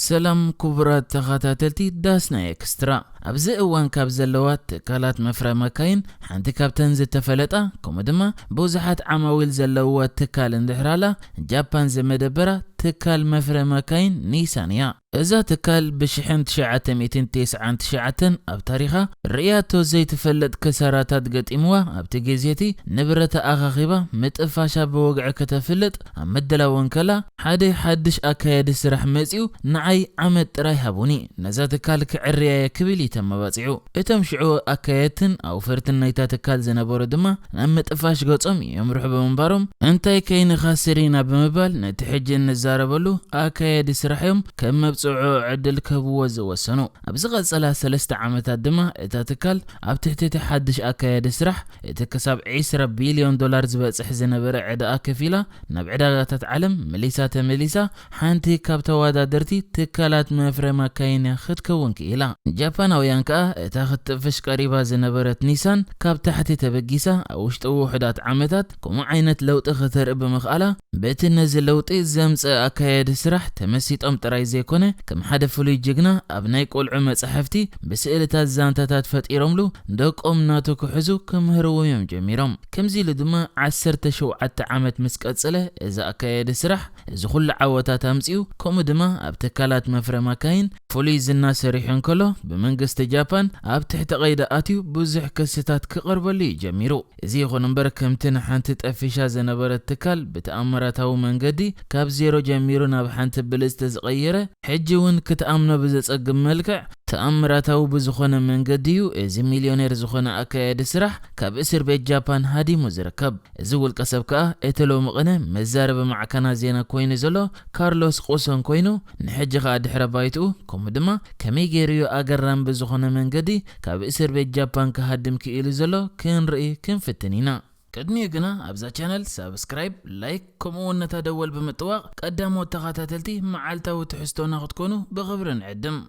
ሰላም ክቡራት ተኸታተልቲ ዳስና ኤክስትራ። ኣብዚ እዋን ካብ ዘለዋ ትካላት መፍረ መካይን ሓንቲ ካብተን ዝተፈለጣ፣ ከምኡ ድማ ብዙሓት ዓማዊል ዘለውዋ ትካል እንድሕራላ፣ ጃፓን ዝመደበራ ትካል መፍረ መካይን ኒሳን እያ። እዛ ትካል ብሽሕን ትሽዓተ ሚእትን ተስዓን ትሽዓተን ኣብ ታሪኻ ርእያቶ ዘይትፈልጥ ክሳራታት ገጢምዋ፣ ኣብቲ ግዜ እቲ ንብረታ ኣኻኺባ ምጥፋሻ ብወግዒ ከተፍልጥ ኣብ ምድላው እንከላ፣ ሓደ ሓድሽ ኣካያዲ ስራሕ መጺኡ ንዓይ ዓመት ጥራይ ሃቡኒ፣ ነዛ ትካል ክዕርያ እየ ክብል እዩ ተመባጺዑ። እቶም ሽዑ ኣካየድትን ኣውፈርትን ናይታ ትካል ዝነበሩ ድማ ናብ ምጥፋሽ ገጾም የምርሑ ብምንባሮም፣ እንታይ ከይንኻስር ኢና ብምባል ነቲ ሕጂ እንዛረበሉ ኣካያዲ ስራሕ እዮም ከም መብጽዖ ዕድል ክህብዎ ዝወሰኑ። ኣብ ዝቐጸላ ሰለስተ ዓመታት ድማ እታ ትካል ኣብ ትሕቲ እቲ ሓድሽ ኣካያዲ ስራሕ እቲ ክሳብ ዕስራ ቢልዮን ዶላር ዝበጽሕ ዝነበረ ዕዳኣ ከፊላ ናብ ዕዳጋታት ዓለም መሊሳ ተመሊሳ ሓንቲ ካብ ተወዳደርቲ ትካላት መፍረ ማካይን እያ ክትከውን ክኢላ። ጃፓናውያን ከኣ እታ ክትጥፍሽ ቀሪባ ዝነበረት ኒሳን ካብ ታሕቲ ተበጊሳ ኣብ ውሽጢ ውሑዳት ዓመታት ከምኡ ዓይነት ለውጢ ክተርኢ ብምኽኣላ፣ በቲ ነዚ ለውጢ ዘምጸ ኣካያዲ ስራሕ ተመሲጦም ጥራይ ዘይኮነ፣ ከም ሓደ ፍሉይ ጅግና ኣብ ናይ ቆልዑ መጻሕፍቲ ብስእልታት ዛንታታት ፈጢሮምሉ ደቆም ናቱ ክሕዙ ክምህርዎም እዮም ጀሚሮም። ከምዚ ኢሉ ድማ ዓሰርተ ሸውዓተ ዓመት ምስ ቀጸለ፣ እዚ ኣካያዲ ስራሕ እዚ ኩሉ ዓወታት ኣምጺኡ፣ ከምኡ ድማ ኣብ ትካላት መፍረ ማካይን ፍሉይ ዝና ሰሪሑ እንከሎ፣ ብመንግስቲ ጃፓን ኣብ ትሕቲ ቀይዲ ኣትዩ ብዙሕ ክስታት ክቐርበሉ እዩ ጀሚሩ። እዚ ይኹን እምበር፣ ከምቲ ንሓንቲ ጠፊሻ ዝነበረት ትካል ብተኣምራታዊ መንገዲ ካብ ዜሮ ጀሚሩ ናብ ሓንቲ ብልጽቲ ዝቐየረ፣ ሕጂ እውን ክትኣምኖ ብዘጸግም መልክዕ ተኣምራታዊ ብዝኾነ መንገዲ እዩ እዚ ሚልዮኔር ዝኾነ ኣካያዲ ስራሕ ካብ እስር ቤት ጃፓን ሃዲሙ ዝርከብ። እዚ ውልቀ ሰብ ከኣ እቲ ሎሚ ቅነ መዛረቢ ማዕከናት ዜና ኮይኑ ዘሎ ካርሎስ ቁሶን ኮይኑ፣ ንሕጂ ከኣ ድሕረ ባይትኡ፣ ከምኡ ድማ ከመይ ገይሩ እዩ ኣገራሚ ብዝኾነ መንገዲ ካብ እስር ቤት ጃፓን ክሃድም ክኢሉ ዘሎ ክንርኢ ክንፍትን ኢና። ቅድሚኡ ግና ኣብዛ ቻነል ሳብስክራይብ፣ ላይክ፣ ከምኡ እውን ነታ ደወል ብምጥዋቕ ቀዳሞት ተኸታተልቲ መዓልታዊ ትሕዝቶና ክትኮኑ ብኽብሪ ንዕድም።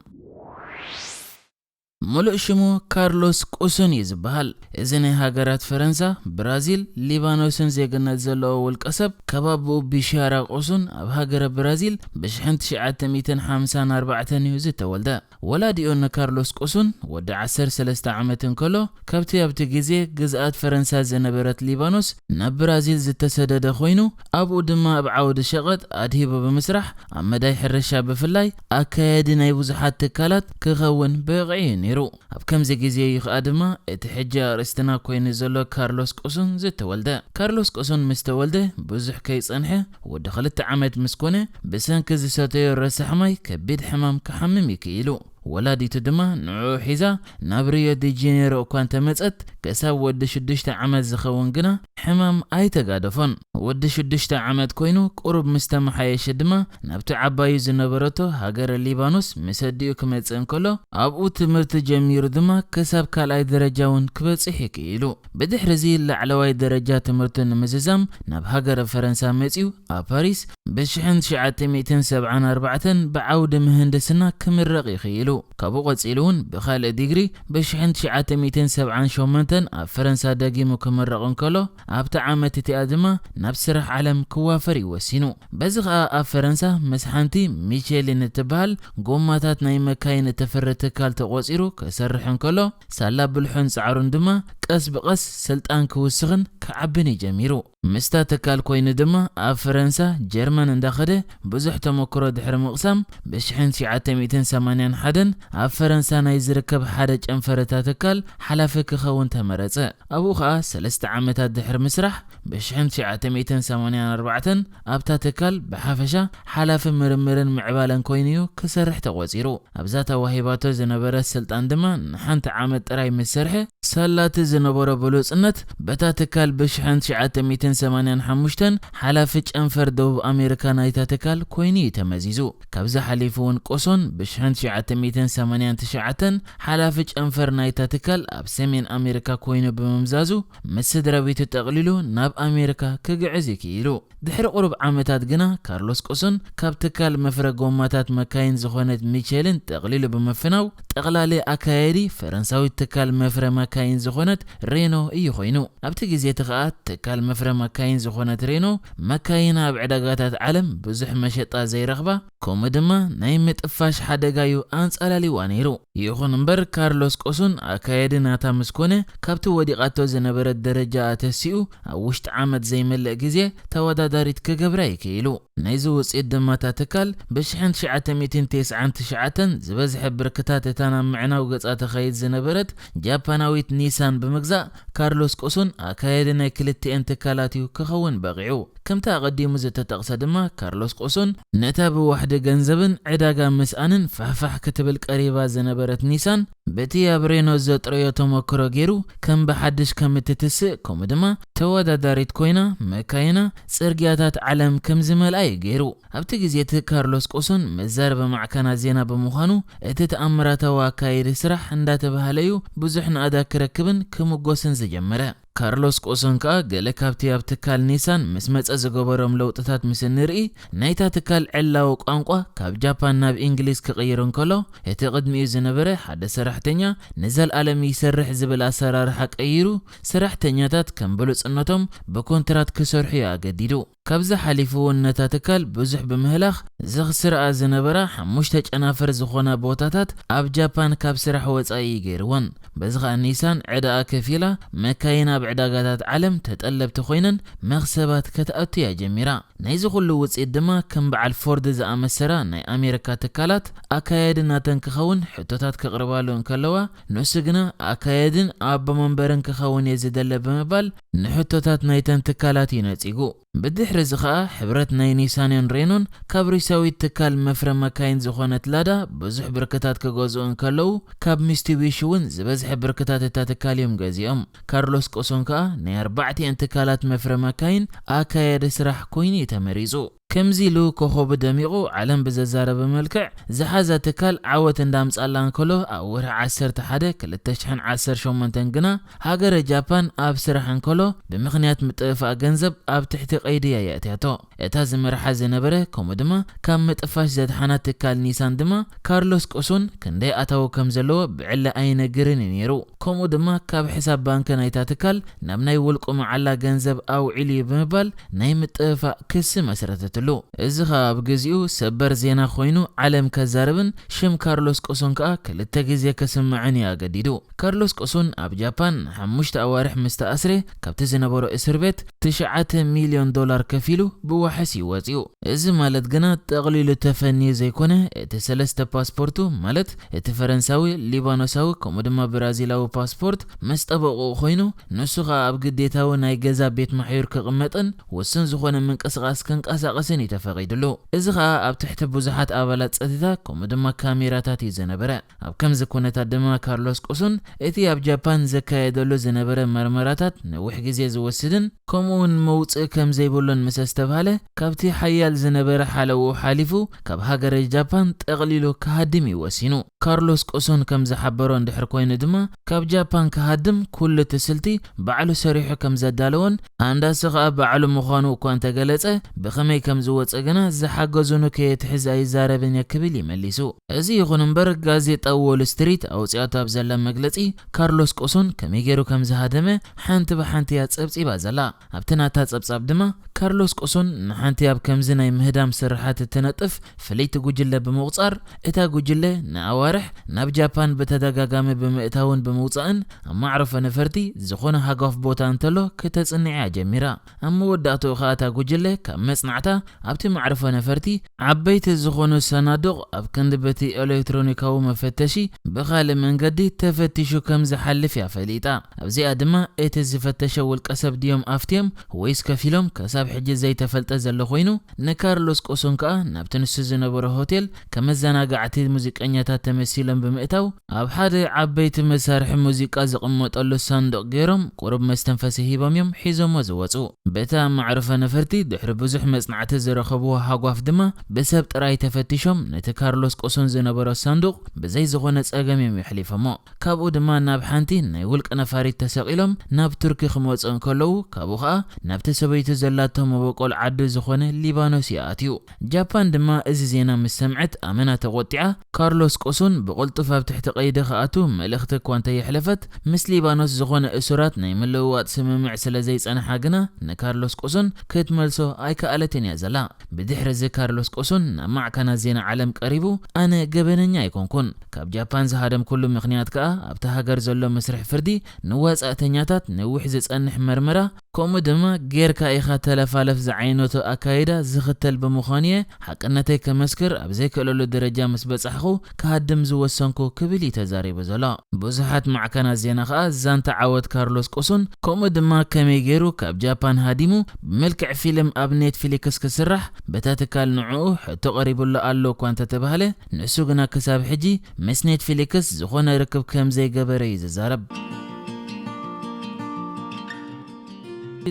ሙሉእ ሽሙ ካርሎስ ቁሱን እዩ ዝበሃል። እዚ ናይ ሃገራት ፈረንሳ፣ ብራዚል፣ ሊባኖስን ዜግነት ዘለዎ ውልቀ ሰብ፣ ከባብኡ ቢሻራ ቁሱን ኣብ ሃገረ ብራዚል ብሽሕን ትሽዓተ ሚእትን ሓምሳን ኣርባዕተን እዩ ዝተወልደ። ወላዲኡ ንካርሎስ ቁሱን ወዲ ዓሰርተ ሰለስተ ዓመት እንከሎ፣ ካብቲ ኣብቲ ግዜ ግዝኣት ፈረንሳ ዝነበረት ሊባኖስ ናብ ብራዚል ዝተሰደደ ኮይኑ፣ ኣብኡ ድማ ኣብ ዓውዲ ሸቐጥ ኣድሂቡ ብምስራሕ፣ ኣብ መዳይ ሕርሻ ብፍላይ ኣካያዲ ናይ ብዙሓት ትካላት ክኸውን በቒዑ እዩ ነይሩ። ኣብ ከምዚ ግዜ እዩ ኸኣ ድማ እቲ ሕጂ ኣርእስትና ኮይኑ ዘሎ ካርሎስ ቁሱን ዝተወልደ። ካርሎስ ቁሱን ምስ ተወልደ ብዙሕ ከይጸንሐ፣ ወዲ ክልተ ዓመት ምስ ኮነ፣ ብሰንኪ ዝሰተዮ ረሳሕ ማይ ከቢድ ሕማም ክሓምም እዩ ክኢሉ። ወላዲቱ ድማ ንዕኡ ሒዛ ናብ ሪዮ ዲ ጄኔሮ እኳ እንተመጸት፣ ክሳብ ወዲ ሽዱሽተ ዓመት ዝኸውን ግና ሕማም ኣይተጋደፎን። ወዲ ሽዱሽተ ዓመት ኮይኑ ቁሩብ ምስ ተመሓየሸ ድማ ናብቲ ዓባዩ ዝነበረቶ ሃገረ ሊባኖስ ምስ ኣዲኡ ክመጽእ እንከሎ፣ ኣብኡ ትምህርቲ ጀሚሩ ድማ ክሳብ ካልኣይ ደረጃ እውን ክበጽሕ እዩ ክኢሉ። ብድሕሪ እዚ ላዕለዋይ ደረጃ ትምህርቱ ንምዝዛም ናብ ሃገረ ፈረንሳ መጺኡ ኣብ ፓሪስ ብሽሕን ትሽዓተ ሚእትን ሰብዓን ኣርባዕተን ብዓውዲ ምህንድስና ክምረቕ ይኽኢሉ። ካብኡ ቀጺሉ እውን ብኻልእ ዲግሪ ብሽሕን ትሽዓተ ሚእትን ሰብዓን ሸሞንተን ኣብ ፈረንሳ ደጊሙ ክምረቕ እንከሎ፣ ኣብታ ዓመት እቲኣ ድማ ናብ ስራሕ ዓለም ክዋፈር እዩ ወሲኑ። በዚ ኸኣ ኣብ ፈረንሳ ምስ ሓንቲ ሚቼሊን እትበሃል ጎማታት ናይ መካይን እተፍሪ ትካል ተቖጺሩ ክሰርሕ እንከሎ፣ ሳላ ብልሑን ጻዕሩን ድማ ቀስ ብቐስ ስልጣን ክውስኽን ክዓብን እዩ ጀሚሩ። ምስታ ትካል ኮይኑ ድማ ኣብ ፈረንሳ፣ ጀርመን እንዳኸደ ብዙሕ ተመክሮ ድሕሪ ምቕሳም፣ ብሽሕን ትሽዓተ ሚእትን ሰማንያን ሓደን ኣብ ፈረንሳ ናይ ዝርከብ ሓደ ጨንፈር እታ ትካል ሓላፊ ክኸውን ተመረጸ። ኣብኡ ኸኣ ሰለስተ ዓመታት ድሕሪ ምስራሕ፣ ብሽሕን ትሽዓተ ሚእትን ሰማንያን ኣርባዕተን ኣብታ ትካል ብሓፈሻ ሓላፊ ምርምርን ምዕባለን ኮይኑ እዩ ክሰርሕ ተቖጺሩ። ኣብዛ ተዋሂባቶ ዝነበረት ስልጣን ድማ ንሓንቲ ዓመት ጥራይ ምስ ሰርሐ፣ ሳላቲ ዝነበሮ ብሉጽነት በታ ትካል ብሽሕን ትሽዓተ ሚእትን ሰማንያን ሓሙሽተን ሓላፊ ጨንፈር ደቡብ ኣሜሪካ ናይታ ትካል ኮይኑ እዩ ተመዚዙ። ካብዚ ሓሊፉ እውን ቁሶን ብሽሕን ትሽዓተ ሚእትን ሰማንያን ትሽዓተን ሓላፊ ጨንፈር ናይታ ትካል ኣብ ሰሜን ኣሜሪካ ኮይኑ ብምምዛዙ፣ ምስ ስድራ ቤቱ ጠቕሊሉ ናብ ኣሜሪካ ክግዕዝ እዩ ክኢሉ። ድሕሪ ቁሩብ ዓመታት ግና ካርሎስ ቁሱን ካብ ትካል መፍረ ጎማታት መካይን ዝኾነት ሚቼልን ጠቕሊሉ ብምፍናው፣ ጠቕላሊ ኣካያዲ ፈረንሳዊት ትካል መፍረ መካይን ዝኾነት ሬኖ እዩ ኮይኑ። ኣብቲ ግዜ እቲ ኸኣ ትካል መፍረ መካይን ዝኾነት ሬኖ፣ መካይና ኣብ ዕዳጋታት ዓለም ብዙሕ መሸጣ ዘይረኽባ፣ ከምኡ ድማ ናይ ምጥፋሽ ሓደጋ'ዩ ኣንጻላልይዋ ነይሩ። ይኹን እምበር፣ ካርሎስ ቁሱን ኣካየዲ ናታ ምስ ኮነ፣ ካብቲ ወዲቓቶ ዝነበረት ደረጃ ኣተሲኡ ኣብ ውሽጢ ዓመት ዘይመልእ ግዜ ተወዳዳሪት ክገብራ እዩ ክኢሉ። ናይዚ ውጽኢት ድማ እታ ትካል ብሽሕን ትሽዓተ ሚእትን ተስዓን ትሽዓተን ዝበዝሐ ብርክታት እታ ናብ ምዕናው ገጻ ተኸይድ ዝነበረት ጃፓናዊት ኒሳን ብምግዛእ፣ ካርሎስ ቁሱን ኣካየዲ ናይ ክልቲኤን ትካላት እዩ ክኸውን በቒዑ። ከምቲ ኣቐዲሙ ዝተጠቕሰ ድማ፣ ካርሎስ ቁሱን ነታ ብዋሕዲ ገንዘብን ዕዳጋ ምስኣንን ፋሕፋሕ ክትብል ቀሪባ ዝነበረት ኒሳን፣ በቲ ኣብ ሬኖ ዘጥረዮ ተመክሮ ገይሩ ከም ብሓድሽ ከም እትትስእ፣ ከምኡ ድማ ተወዳዳሪት ኮይና መካይና ጽርግያታት ዓለም ከም ዝመልኣ እዩ ገይሩ። ኣብቲ ግዜ እቲ ካርሎስ ቁሱን መዛረቢ ማዕከናት ዜና ብምዃኑ፣ እቲ ተኣምራታዊ ኣካየዲ ስራሕ እንዳተባህለ እዩ ብዙሕ ናእዳ ክረክብን ክምጎስን ዝጀመረ። ካርሎስ ቁሱን ከኣ ገለ ካብቲ ኣብ ትካል ኒሳን ምስ መጸ ዝገበሮም ለውጥታት ምስ እንርኢ፣ ናይታ ትካል ዕላዊ ቋንቋ ካብ ጃፓን ናብ እንግሊዝ ክቕይር እንከሎ፣ እቲ ቅድሚኡ ዝነበረ ሓደ ሰራሕተኛ ንዘልኣለም ይሰርሕ ዝብል ኣሰራርሓ ቀይሩ፣ ሰራሕተኛታት ከም ብሉጽነቶም ብኮንትራት ክሰርሑ እዩ ኣገዲዱ። ካብዚ ሓሊፉ እውን ነታ ትካል ብዙሕ ብምህላኽ ዘኽስርኣ ዝነበራ ሓሙሽተ ጨናፍር ዝኾና ቦታታት ኣብ ጃፓን ካብ ስራሕ ወጻኢ ገይርወን። በዚ ኸኣ ኒሳን ዕዳኣ ከፊላ፣ መካይን ኣብ ዕዳጋታት ዓለም ተጠለብቲ ኮይነን መኽሰባት ከተኣቱ እያ ጀሚራ። ናይዚ ኩሉ ውጽኢት ድማ ከም በዓል ፎርድ ዝኣመሰላ ናይ ኣሜሪካ ትካላት ኣካየዲ ናተን ክኸውን ሕቶታት ክቕርባሉ እንከለዋ፣ ንሱ ግና ኣካየድን ኣቦ መንበርን ክኸውን እየ ዝደለ ብምባል ንሕቶታት ናይተን ትካላት እዩ ነጺጉ። ብድሕሪ እዚ ኸኣ ሕብረት ናይ ኒሳንን ሬኖን ካብ ሩስያዊት ትካል መፍረ መካይን ዝኾነት ላዳ ብዙሕ ብርክታት ክገዝኡ እንከለዉ፣ ካብ ሚስቲቢሺ እውን ዝበዝሐ ብርክታት እታ ትካል እዮም ገዚኦም። ካርሎስ ቁሱን ከኣ ናይ ኣርባዕቲኤን ትካላት መፍረ መካይን ኣካያዲ ስራሕ ኮይኑ እዩ ተመሪጹ። ከምዚ ኢሉ ኮኾቡ ደሚቑ ዓለም ብዘዛረበ መልክዕ ዝሓዛ ትካል ዓወት እንዳምጻላ እንከሎ፣ ኣብ ወርሒ ዓሰርተ ሓደ ክልተ ሽሕን ዓሰርተ ሸሞንተን ግና ሃገረ ጃፓን ኣብ ስራሕ እንከሎ ብምኽንያት ምጥፍፋእ ገንዘብ ኣብ ትሕቲ ቀይዲ እያ የእትያቶ። እታ ዝመርሓ ዝነበረ ከምኡ ድማ ካብ ምጥፋሽ ዘድሓና ትካል ኒሳን ድማ ካርሎስ ቁሱን ክንደይ ኣታዊ ከም ዘለዎ ብዕሊ ኣይነግርን እዩ ነይሩ። ከምኡ ድማ ካብ ሕሳብ ባንክ ናይታ ትካል ናብ ናይ ውልቁ መዓላ ገንዘብ ኣውዒሉ እዩ ብምባል ናይ ምጥፍፋእ ክሲ መስረተትሉ። እዚ ኸኣ ኣብ ግዚኡ ሰበር ዜና ኮይኑ ዓለም ከዛርብን ሽም ካርሎስ ቁሱን ከኣ ክልተ ግዜ ክስምዕን እዩ ኣገዲዱ። ካርሎስ ቁሱን ኣብ ጃፓን ንሓሙሽተ ኣዋርሕ ምስ ተኣስረ፣ ካብቲ ዝነበሮ እስር ቤት ትሽዓተ ሚልዮን ዶላር ከፊሉ ብዋሕስ እዩ ወጺኡ። እዚ ማለት ግና ጠቕሊሉ ተፈንዩ ዘይኮነ፣ እቲ ሰለስተ ፓስፖርቱ ማለት እቲ ፈረንሳዊ፣ ሊባኖሳዊ ከምኡ ድማ ብራዚላዊ ፓስፖርት ምስ ጠበቕኡ ኮይኑ፣ ንሱ ኸኣ ኣብ ግዴታዊ ናይ ገዛ ቤት ማሕዩር ክቕመጥን ውሱን ዝኾነ ምንቅስቓስ ክንቀሳቐስን እዩ ተፈቒድሉ። እዚ ኸኣ ኣብ ትሕቲ ብዙሓት ኣባላት ጸጥታ ከምኡ ድማ ካሜራታት እዩ ዝነበረ። ኣብ ከምዚ ኩነታት ድማ ካርሎስ ቁሱን እቲ ኣብ ጃፓን ዘካየደሉ ዝነበረ መርመራታት ነዊሕ ግዜ ዝወስድን ከምኡ እውን መውጽኢ ከም ዘይብሉን ምስ ኣስተብሃለ፣ ካብቲ ሓያል ዝነበረ ሓለውኡ ሓሊፉ ካብ ሃገረ ጃፓን ጠቕሊሉ ክሃድም እዩ ወሲኑ። ካርሎስ ቁሱን ከም ዝሓበሮ እንድሕር ኮይኑ ድማ፣ ካብ ጃፓን ክሃድም ኩሉ እቲ ስልቲ ባዕሉ ሰሪሑ ከም ዘዳለዎን ኣንዳሲ ኸኣ ባዕሉ ምዃኑ እኳ እንተገለጸ፣ ብኸመይ ከም ዝወጸ ግና ዝሓገዙኑ ከየትሕዝ ኣይዛረብን እየ ክብል እዩ መሊሱ። እዚ ይኹን እምበር፣ ጋዜጣ ዎል ስትሪት ኣውጺኣቶ ኣብ ዘላ መግለጺ፣ ካርሎስ ቁሱን ከመይ ገይሩ ከም ዝሃደመ ሓንቲ ብሓንቲ እያ ጸብጺባ ዘላ። ኣብቲ ናታ ጸብጻብ ድማ፣ ካርሎስ ቁሱን ንሓንቲ ኣብ ከምዚ ናይ ምህዳም ስርሓት እትነጥፍ ፍልይቲ ጉጅለ ብምቑጻር፣ እታ ጉጅለ ንኣዋርሕ ናብ ጃፓን ብተደጋጋሚ ብምእታውን ብምውጻእን ኣብ ማዕረፎ ነፈርቲ ዝኾነ ሃጓፍ ቦታ እንተሎ ክተጽንዕ እያ ጀሚራ። ኣብ መወዳእትኡ ኸኣ እታ ጉጅለ ካብ መጽናዕታ ኣብቲ ማዕረፎ ነፈርቲ ዓበይቲ ዝኾኑ ሰናዱቕ ኣብ ክንዲ በቲ ኤሌክትሮኒካዊ መፈተሺ ብኻልእ መንገዲ ተፈቲሹ ከም ዝሓልፍ እያ ፈሊጣ። ኣብዚኣ ድማ እቲ ዝፈተሸ ውልቀ ሰብ ድዮም ኣፍትዮም ወይስ ከፊሎም ከሳብ ሕጂ ዘይተፈልጠ ዘሎ ኮይኑ፣ ንካርሎስ ቁሱን ከኣ ናብቲ ንሱ ዝነበሮ ሆቴል ከም መዘናጋዕቲ ሙዚቀኛታት ተመሲሎም ብምእታው ኣብ ሓደ ዓበይቲ መሳርሒ ሙዚቃ ዝቕመጠሉ ሳንዱቕ ገይሮም ቁሩብ መስተንፈሲ ሂቦም እዮም ሒዞሞ ዝወጹ። በቲ ኣብ ማዕረፎ ነፈርቲ ድሕሪ ብዙሕ መጽናዕቲ ዝረኸብዎ ሃጓፍ ድማ ብሰብ ጥራይ ተፈቲሾም ነቲ ካርሎስ ቁሱን ዝነበሮ ሳንዱቕ ብዘይ ዝኾነ ጸገም እዮም የሕሊፎሞ። ካብኡ ድማ ናብ ሓንቲ ናይ ውልቂ ነፋሪት ተሰቒሎም ናብ ቱርኪ ክመጹ እንከለዉ፣ ካብኡ ኸኣ ናብቲ ሰበይቱ ዘላቶ መበቆል ዓዲ ዝኾነ ሊባኖስ እዩ ኣትዩ። ጃፓን ድማ እዚ ዜና ምስ ሰምዐት ኣመና ተቖጢዓ፣ ካርሎስ ቁሱን ብቕልጡፍ ኣብ ትሕቲ ቀይዲ ክኣቱ መልእኽቲ እኳ እንተየሕለፈት፣ ምስ ሊባኖስ ዝኾነ እሱራት ናይ ምልውዋጥ ስምምዕ ስለ ዘይጸንሓ ግና ንካርሎስ ቁሱን ክትመልሶ ኣይከኣለትን እያ ዘላ። ብድሕሪ እዚ ካርሎስ ቁሱን ናብ ማዕከናት ዜና ዓለም ቀሪቡ፣ ኣነ ገበነኛ ኣይኮንኩን፣ ካብ ጃፓን ዝሃደምኩሉ ምኽንያት ከኣ ኣብታ ሃገር ዘሎ መስርሕ ፍርዲ ንወጻእተኛታት ነዊሕ ዝጸንሕ መርመራ፣ ከምኡ ድማ ጌርካ ኢኻ ተለፋለፍ ዝዓይነቱ ኣካይዳ ዝኽተል ብምዃኑ እየ፣ ሓቅነተይ ከመስክር ኣብ ዘይክእለሉ ደረጃ ምስ በጻሕኹ ክሃድም ዝወሰንኩ ክብል እዩ ተዛሪቡ ዘሎ። ብዙሓት ማዕከናት ዜና ከኣ ዛንታ ዓወት ካርሎስ ቁሱን ከምኡ ድማ ከመይ ገይሩ ካብ ጃፓን ሃዲሙ ብመልክዕ ፊልም ኣብ ኔትፍሊክስ ክስራሕ በታ ትካል ንዕኡ ሕቶ ቀሪቡሉ ኣሎ እኳ እንተተባህለ፣ ንሱ ግና ክሳብ ሕጂ ምስ ኔትፍሊክስ ዝኾነ ርክብ ከም ዘይገበረ እዩ ዝዛረብ።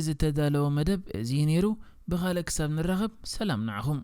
ዝተዳለወ መደብ እዚ እዩ ነይሩ። ብኻልእ ክሳብ ንራኸብ ሰላም ንዓኹም።